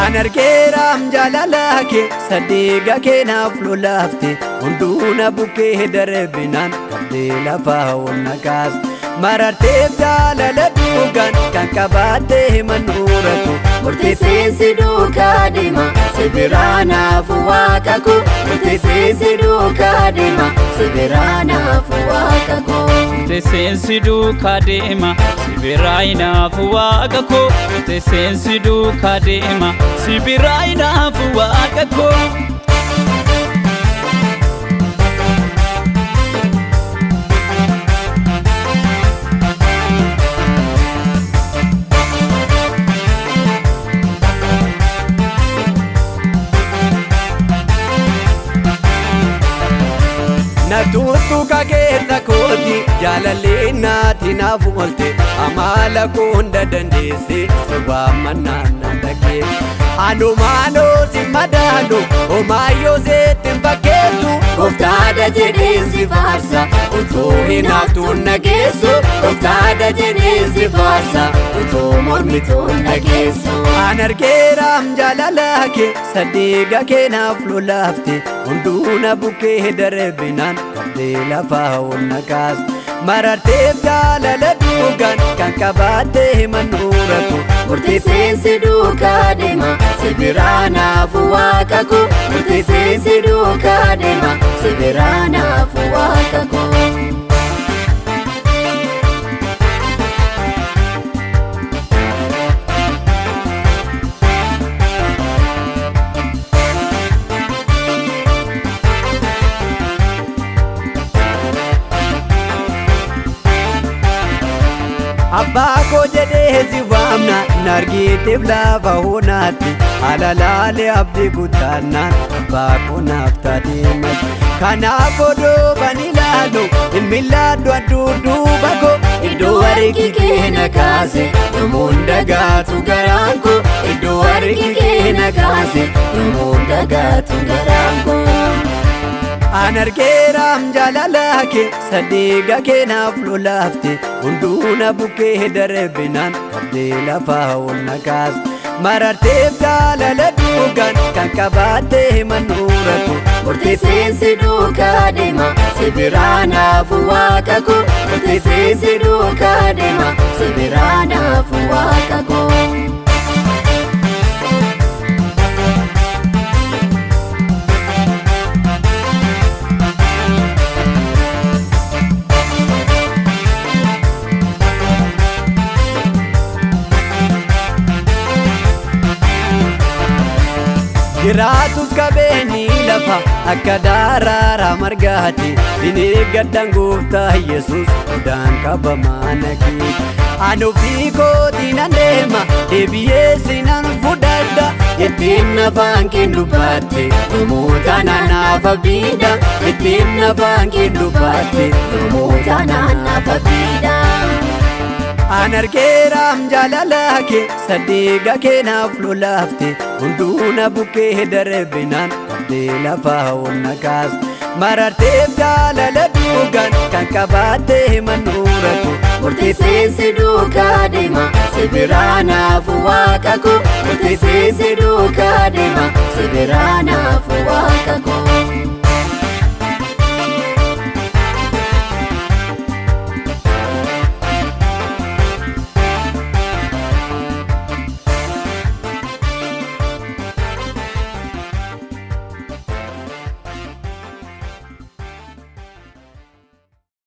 An argeeraam jaalala kee saddeega keenaaf lolaafte hunduuna bukkee darbinaan qabdee lafaa ol na kaas. Mararteef jaalala dhugaan kan qabaattee manuuratu. Murteessee duukaa deema si biraa naafu waaqa koo. Murteessee duukaa deema si biraa naafu waaqa koo. Murteessee duukaa deema si biraa naafu waaqa koo. Murteessee duukaa deema si biraa naafu waaqa koo. Natuutu kakeessa kooti jaalallee naati naaf oolte amala koo hunda dandeesse si waamannaan na dhagee. Anumaanoo si madaalu homaayyoo seetti hin fakkeessu. Gooftaadha jedhee si faarsa utuu hinaaftuun na geessu. Gooftaadha jedhee si faarsa utuu mormituun na geessu. An argeeraam jaalala kee saddeega keenaaf lolaafte hunduuna bukkee darbinaan qabdee lafaa ol na kaas. Mararteef jaalala dhugaan kan qabaattee manuuratu. Murteessee duukaa deema si biraa naafu waaqa koo. Murteessee duukaa deema si biraa naafu waaqa koo. Abbaa koo jedhee si waamna nargiitiif lafa hoonaatti alalaalee abdii guuttannaan abbaa koo naaf taatee mati. Kanaaf odoo bani ilaalu hin mil'aadhu adduu duuba koo. Iddoo harki kee na kaase yomuun dagaatu garaan koo. Iddoo harki kee na kaase yomuun dagaatu garaan koo. An argeeraam jaalala kee saddeega keenaaf lolaafte hunduuna bukkee darbinaan qabdee lafaa ol na kaas. Mararteef jaalala dhugaan kan qabaattee manuuratu. Murteessee duukaa deema si biraa naafu waaqa koo. Murteessee duukaa deema si biraa naafu waaqa koo. Jiraatus qabeenyi lafa akka daraaraa margaati. Sin eeggadhaan gooftaa Yesuus udaan qabamaa naqee. Ani ofii kootii nan deema deebi'ee sinan fudhadha. Ittiin afaan kee dubbaatte namoota naannaaf abdiidha. Ittiin afaan kee dubbaatte namoota naannaaf abdiidha. An argeeraam jaalala kee saddeega keenaaf lolaafte hunduuna bukkee darbinaan qabdee lafaa ol na kaas. Mararteef jaalala dhugaan kan qabaattee manuuratu. Murteessee duukaa deema si biraa naafu waaqa koo. Murteessee duukaa deema.